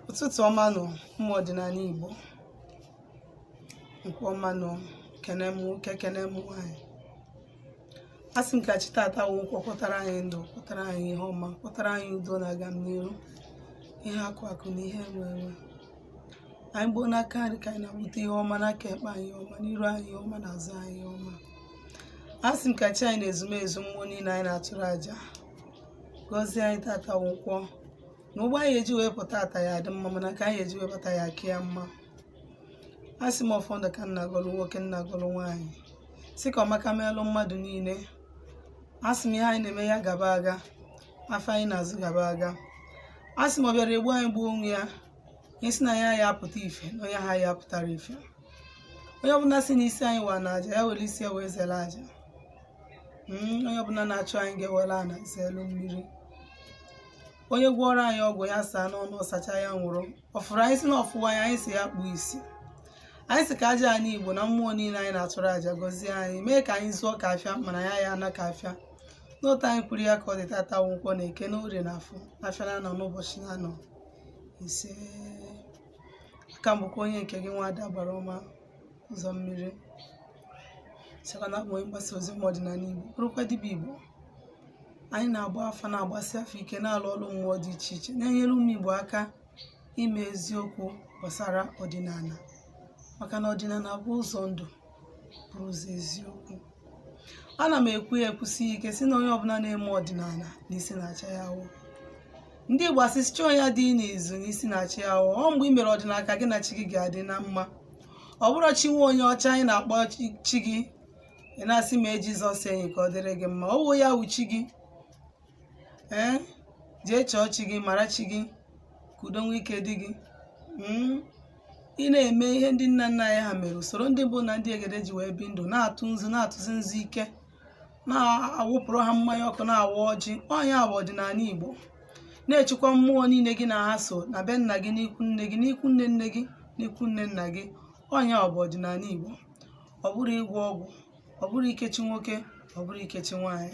Ụtụtụ ọma nụ, ụmụ ọdịnala Igbo. Nkwọ ọma nụ, kene m nwoke, kene m nwaanyị. A sị m ka chi tata wụ nkwọ kwọtara anyị ndụ, kwọtara anyị ihe ọma, kwọtara anyị udo na agam n'iru, ihe akụ akụ na ihe enwe enwe. Anyị gbuo n'aka nri ka anyị na-agbute ihe ọma, n'aka ekpe anyị ihe ọma, n'iru anyị ihe ọma, n'azụ anyị ihe ọma. A sị m ka chi anyị na ezumezu mmụọ niile anyị na-achụrụ àjà gọzie anyị tata wụ nkwọ, na ụgbọ anyị eji wee pụta ata ya adị mma, mana ka anyị eji wee bata ya aka ya mma. A sị m ọfọ ndụ ka nna gọlụ nwoke, nna gọlụ nwaanyị, sị ka ọmaka meelụ mmadụ niile. A sị m ihe anyị na-eme ya gaba aga, afọ anyị na-azụ gaba aga. A sị m ọ bịara egbu anyị gbuo onwe ya, ihe si na ya ya apụta ife na onye ha ya pụtara ife. Onye ọbụla si na isi anyị wa na aja, ya were isi ya wee zere aja. Onye ọbụla na-achụ anyị ga-ewere ana zelu mmiri. Onye gwọrọ anyị ọgwụ ya saa n'ọnụ, ọsacha ya nwụrụ. Ọfụrụ anyị si na ọfụwa anyị, anyị si ya kpuo isi. Anyị si ka aja anyị Igbo na mmụọ niile anyị na-atụrụ aja gọzie anyị, mee ka anyị zụọ ka afịa, mana ya ya ana ka afịa. N'otu anyị kwuru ya ka ọ dị tata wụ nkwọ na eke na orie na afọ afịa na-anọ n'ụbọchị na-anọ ise. Aka m bụkwa onye nke gị, nwaada gbara ọma ụzọ mmiri, sịkwa na abụ onye mgbasa ozi ọma ọdịnala Igbo, bụrụkwa dibịa Igbo. Anyị na-agba afa, na-agbasi afọ ike, na-alụ ọrụ mmụọ dị iche iche, na-enyere ụmụ Igbo aka ime eziokwu gbasara ọdịnala, maka na ọdịnala bụ ụzọ ndụ, bụrụ ụzọ eziokwu. Ana m ekwu ya ekwusi ike, si na onye ọbụla na-eme ọdịnala n'isi na-acha ya awụ. Ndị Igbo asị chọọ ya dị n'izu n'isi na-achị ya awụ. Ọ mgbe ị mere ọdịnala ka gị na chi gị ga-adị na mma. Ọ bụrụ chi nwa onye ọcha anyị na-akpọ chi gị, ị na-asị mee Jizọs enyi ka ọ dịrị gị mma, ọ wụ ya wụ chi gị. Ee, jee chọọ chi gị, mara chi gị, ka udo nwee ike dị gị. Ị na-eme ihe ndị nna nna anyị ha mere, usoro ndị mbụ na ndị egede ji wee bi ndụ, na-atụ nzu, na-atụzi nzu ike, na-awụpụrụ ha mmanya ọkụ, na-awa ọjị. Ọnya bụ ọdịnala Igbo. Na-echekwa mmụọ niile gị na ha so na be nna gị, n'ikwu nne gị, n'ikwu nne nne gị, n'ikwu nne nna gị. Ọnya bụ ọdịnala Igbo. Ọ bụrụ ịgwọ ọgwụ, ọ bụrụ ikechi nwoke, ọ bụrụ ikechi nwaanyị.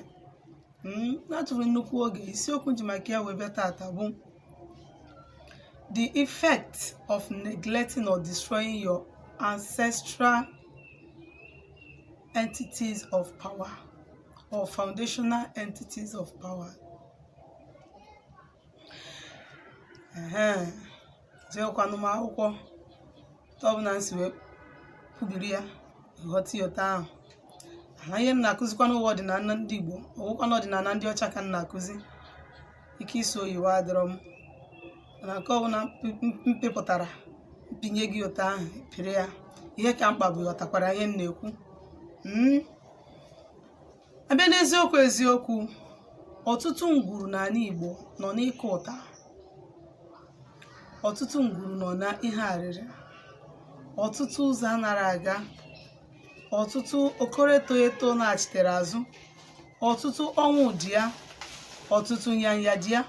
Na-atụfughị nnukwu oge, isiokwu nji maka ya wee bịa tata bụ the effect of neglecting or destroying your ancestral entities of power or foundational entities of power. Ehe, jeekwanụ m akwụkwọ ọbụla m si wee kwubiri ya, ghọta ya ụtọ ahụ. Na ihe m na-akụzikwa n'ụwa ọdịnala ndị Igbo, ọwụkwa n'ọdịnala ndị ọcha ka m na-akụzi. Ike isi oyibo adịrọ m, mana nke ọbụla m pịpụtara mpinye gị ụtọ ahụ, pịrị ya. Ihe ka mkpa bụ ghọtakwara ihe m na-ekwu. Abịa n'eziokwu eziokwu, ọtụtụ ngwuru n'ala Igbo nọ n'ịkụ ụta, ọtụtụ ngwuru nọ na ihe arịrị, ọtụtụ ụzọ anara aga, ọtụtụ okoro eto eto na-achitere azụ, ọtụtụ ọnwụ dị ya, ọtụtụ nyanya dị ya.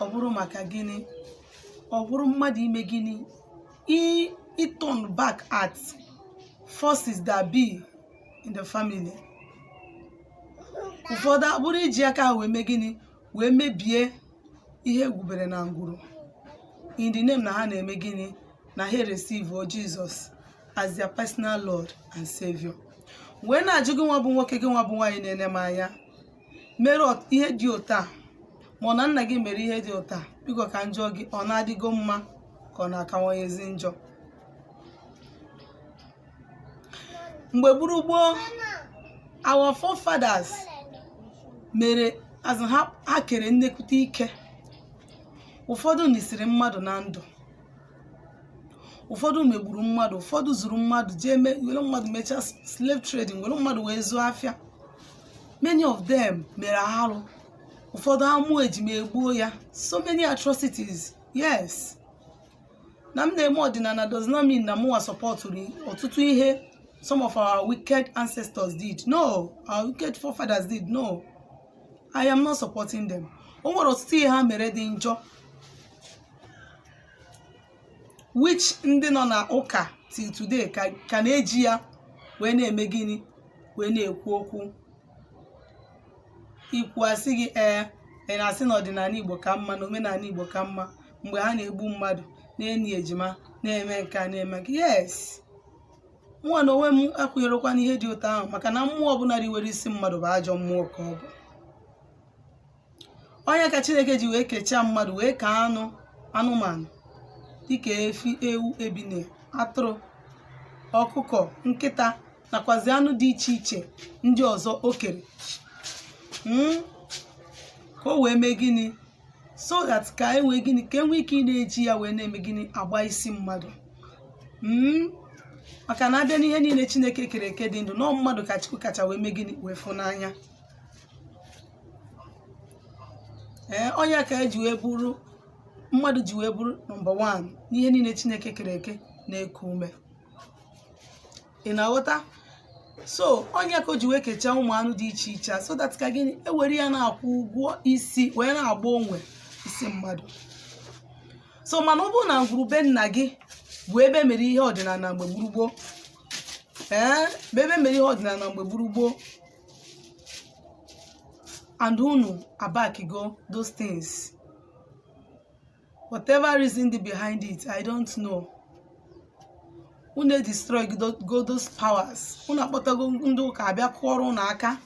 Ọ bụrụ maka gịnị? Ọ bụrụ mmadụ ime gịnị? I turn back at forces that be in the family. Ụfọdụ abụrụ iji aka ha wee mee gịnị? Wee mebie ihe egwubere na ngwuru, in the name na ha na-eme gịnị? Na ha receive Jesus as their personal Lord and Savior. Wee na-ajụ gị nwa bụ nwoke, gị nwa bụ nwaanyị na-ene m anya, mere ihe dị otu a, ma ọ na nna gị mere ihe dị otu a, biko ka njọ gị ọ na-adịgo mma ka ọ na-akawanyezi njọ? Mgbe gburu gboo, our forefathers mere azụ ha, ha kere nnekwute ike. Ụfọdụ nisiri mmadụ na ndụ, ụfọdụ megburu mmadụ, ụfọdụ zuru mmadụ, jee were mmadụ mechaa slave trading, were mmadụ wee zụọ afịa. Many of them mere arụ, ụfọdụ amụ ejima egbuo ya. So many atrocities. Yes, na m na-eme ọdịnala does not mean na mụnwa supportụrụ ọtụtụ ihe some of our wicked ancestors did. No, our wicked forefathers did. No, I am not supporting them. O nwere ọtụtụ ihe ha mere dị njọ, which ndị nọ na ụka till today ka na-eji ya wee na-eme gịnị? Wee na-ekwu okwu. Ikwu asị gị, ee, ị na-asị na ọdịnala Igbo ka mma, na omenala Igbo ka mma, mgbe ha na-egbu mmadụ. Na-eni ejima, na-eme nke a, na-eme nke. Yes, mụnwa na onwe m akwụnyerekwa n'ihe dị ụtọ ahụ, maka na mmụọ ọbụla riwere isi mmadụ bụ ajọ mmụọ ka ọ bụ. Onye ka Chineke ji wee kechaa mmadụ, wee kee anụ anụmanụ dịka efi, ewu, ebine, atụrụ, ọkụkọ, nkịta, nakwazi anụ dị iche iche ndị ọzọ o kere, Ka o wee mee gịnị? So that ka e nwee gịnị? Ka e nwee ike ị na-eji ya wee na-eme gịnị? Agba isi mmadụ, Maka na abịa n'ihe niile Chineke kere eke dị ndụ, nọọ mmadụ ka Chukwu kacha wee mee gịnị? Wee fụ n'anya. Ee, onye ka eji wee bụrụ mmadụ, ji wee bụrụ number 1 n'ihe niile Chineke kere eke na-eku ume. Ị na-aghọta? So onye ka o ji wee kechaa ụmụ anụ dị iche iche, so that ka gịnị? Ewere ya na-akwụ ụgwọ isi, wee na-agba onwe isi mmadụ. So mana ọ bụrụ na ngwuru be nna gị bụ ebe mere ihe ọdịnala mgbe gburugboo, ee, bụ ebe mere ihe ọdịnala mgbe gburugboo, and unu abakigo those things, whatever reason dị behind it, I don't know, unu destroy go those powers. Unu akpọtago ndị ụka abịa kụọrọ unu aka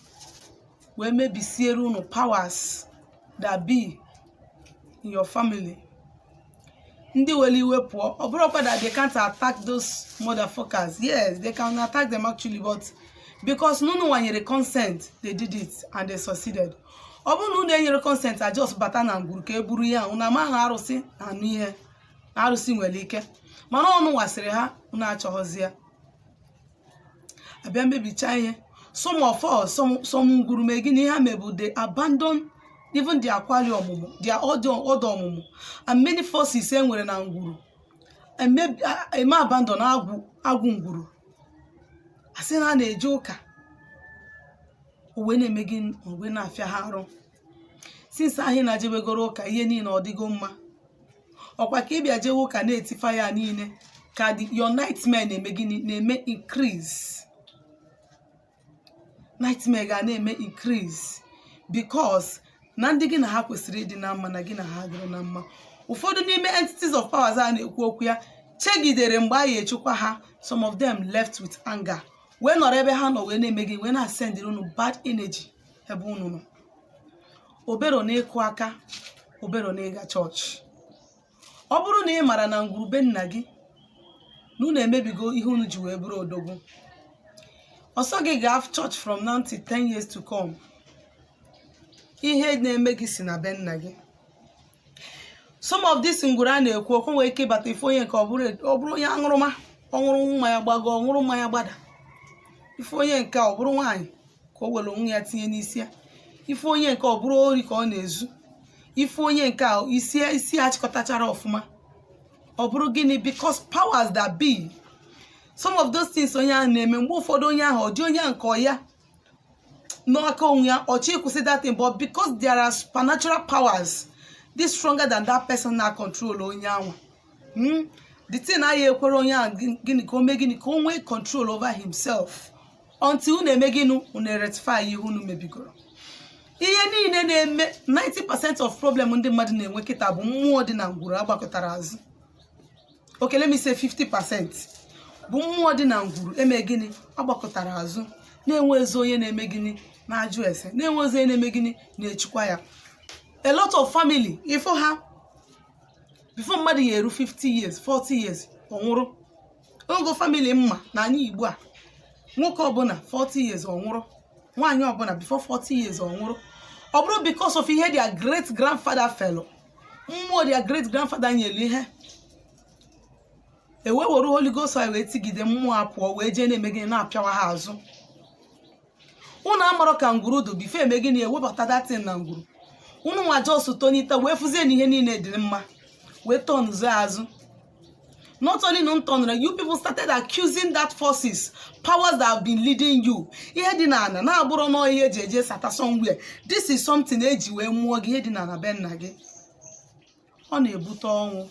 wee mebisiere unu powers that be in your family. Ndị were iwe pụọ, ọ bụrụkwa that they can't attack those motherfuckers. Yes, they can attack them actually, but because unu nwanyere consent, they did it and they succeeded. Ọ bụrụ na unu enyere consent, a just bata na ngwuru ka e buru ihe a, unu amaghị arụsị na anụ ihe na arụsị nwere ike. Mana ọnụ wasịrị ha, unu achọghọzi ya, abịa mebicha ihe. Some of us, some ngwuru mee gịnị? Ha mebu, they abandon even their akwali ọmụmụ, their ọdụ ọdụ ọmụmụ and many forces e nwere na ngwuru. Eme abandon agwụ, agwụ ngwuru, asị na a na-eje ụka. O wee na-eme gị, o wee na-afịa ha arụ. Since ahụ na-ejebegoro ụka, ihe niile ọ dịgo mma. Ọkwa ka ịbịa jewe ụka na-etifa ya niile ka your nightmare na-eme gịnị? Na-eme increase. Nightmare ga na-eme increase because na ndị gị na ha kwesịrị ịdị na mma, na gị na ha dịrị na mma. Ụfọdụ n'ime entities of powers a na-ekwu okwu ya chegidere mgbe a ga-echukwa ha. Some of them left with anger, wee nọrọ ebe ha nọ wee na-eme gị, wee na-asendịrị unu bad energy ebe unu nọ. Obero na ịkụ aka, obero na ịga chọọchị. Ọ bụrụ na ị mara na ngwurube nna gị na unu emebigo ihe unu ji wee bụrụ odogwu, ọsọ gị gaa church from now till 10 years to come, ihe na-eme gị si na be nna gị. Some of this ngwuru a na-ekwu okwu nwere ike ịbata ife onye nke ọ bụrụ onye aṅụrụma, ọ ṅụrụ mmanya gbago, ọ ṅụrụ mmanya gbada. Ife onye nke ọ bụrụ nwaanyị ka o were onwe ya tinye n'isi ya. Ife onye nke ọ bụrụ ori ka ọ na-ezu. Ife onye nke a, isi isi ya chịkọtachara ọfụma, ọ bụrụ gịnị? Because powers that be, some of those things onye ahụ na-eme, mgbe ụfọdụ onye ahụ ọ dị onye ahụ nke ọ ya n'aka onwe ya ọchọ ịkwụsị that thing, but because there are supernatural powers dị stronger than that person na control onye ahụ, The thing anaghị ekwere onye ahụ gịnị? Ka o mee gịnị? Ka o nwee control over himself until unu eme gịnị? Unu rectify ihe unu mebigoro. Ihe niile na-eme, 90% of problem ndị mmadụ na-enwe kịta bụ mmụọ dị na ngwuru agbakọtara azụ. Okay, let me say 50% bụ mmụọ dị na ngwuru eme gịnị? Agbakọtara azụ, na-enwe ezi onye na-eme gịnị? Na-ajụ ese, na-enwe ezi onye na-eme gịnị? Na-echukwa ya. A lot of family, ifo ha, before mmadụ ya eru 50 years, 40 years, ọ nwụrụ. Ogo family mma na anyị Igbo a, nwoke ọbụla 40 years, ọ nwụrụ. Nwaanyị ọbụla before 40 years, ọ nwụrụ. Ọ bụrụ because of ihe their great grandfather fellow, mmụọ their great grandfather nyere ihe, ewee were Holy Ghost fire wee tigide mmụọ a pụọ, wee jee na-eme gịnị? Na-apịawa ha azụ. Unu amarọ ka ngwuru dị before eme gịnị? Ewebata datin na ngwuru unu. Nwa just tonite wee fụzie na ihe niile dị mma, wee tọnụzie azụ. Not only no turn, you people started accusing that forces, powers that have been leading you. Ihe dị n'ala na-abụrụ nọọ ihe eji eje sata somewhere. This is something eji wee mụọ gị. Ihe dị n'ala be nna gị, ọ na-ebute ọnwụ,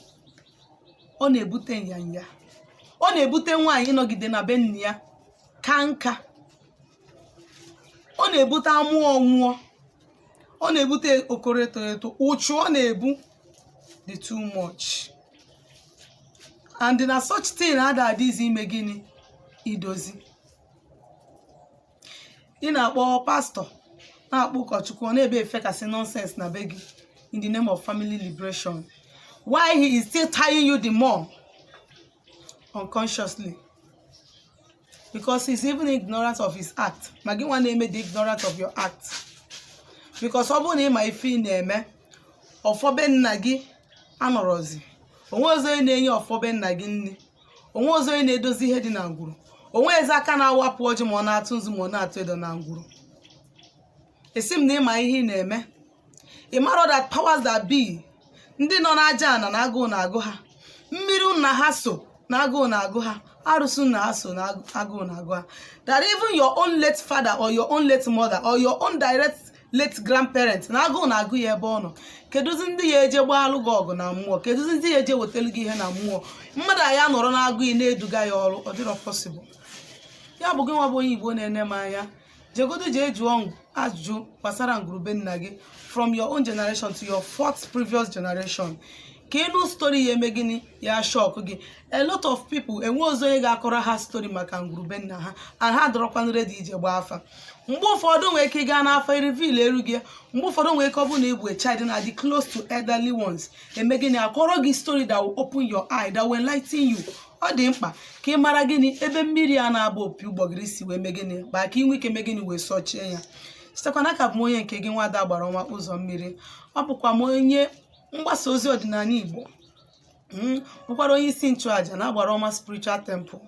ọ na-ebute nyanya, ọ na-ebute nwaanyị ịnọgide na be nna ya ka nka, ọ na-ebute amụ ọnwụọ, ọ na-ebute okoro eto eto, ụchụ ọ na-ebu dị too much. And na such thing ada adịzi ime gịnị? Idozi. Ị na-akpọ pastọ, na-akpọ ụkọchukwu, ọ na-ebe efekasị nonsense na be gị in the name of family liberation, why he is still tying you the more unconsciously, because he's even ignorant of his act. Ma gị nwa na-eme the ignorant of your act, because ọ bụrụ na ị ma ife ị na-eme, ọfọbe nna gị anọrọzi, onwe ọzọ onye na-enye ọfọbe nna gị nri, onwe ọzọ onye na-edozi ihe dị na ngwuru, onwe eze aka na-awapụ ọjị, ma ọ na-atụ nzu, ma ọ na-atụ edo na ngwuru. Esi m na ịma ihe ị na-eme, ị mara that powers that be, ndị nọ n'aja ana na agụụ na-agụ ha, mmiri nna ha so na agụụ na-agụ ha, arụsị nna ha so na agụụ na-agụ ha, that even your own late father or your own late mother or your own direct late grandparent na agụụ na-agụ ya ebe ọ nọ. Kedụzi ndị ya eje gbaalụ gị ọgụ na mmụọ? Kedụzi ndị ya eje wetelu gị ihe na mmụọ? Mmadụ a ya nọrọ na-agụ ị na-eduga ya ọrụ, ọ dịrọ possible. Ya bụ, gị nwa bụ onye Igbo na-ene m anya, jegodo jee jụọ ajụjụ gbasara ngwurube nna gị, from your own generation to your fourth previous generation, ka ịnụ story ya eme gịnị? Ya shock gị. A lot of people enwe ọzọ onye ga-akọrọ ha story maka ngwurube nna ha, and ha dọrọkwanụ ready ije gbaa afa. Mgbe ụfọdụ nwere ike ịga n'afa, reveal eru gị. Mgbe ụfọdụ nwere ike ọ bụ na ịbụ a child na-adị close to elderly ones, eme gịnị? Akọrọ gị story that will open your eye, that will enlighten you. Ọ dị mkpa ka ị mara gịnị, ebe mmiri a na-abụ opi ụgbọgịrị si wee mee gịnị baa, ka ị nwee ike mee gịnị, wee sọchie ya. Sitekwa n'aka bụ m onye nke gị, nwada gbara ọnwa ụzọ mmiri. Ọ bụkwa m onye mgbasa ozi ọdịnala Igbo, bụkwara onye isi nchụaja na Agbara Ọma Spiritual Temple.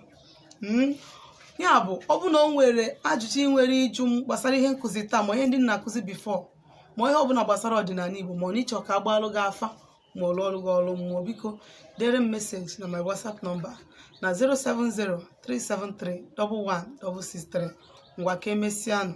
Ya bụ, ọ bụ na o nwere ajụjụ ị nwere ịjụ m gbasara ihe nkụzi taa, ma ihe ndị m na-akụzi before, ma ihe ọbụla gbasara ọdịnala Igbo, ma ọ na ịchọ ka agbalụ gị afa, ma ọ lụọrụ gị ọrụ mmụọ, biko dere m message na my WhatsApp number na 07037311663. Ngwa, ka emesịanụ.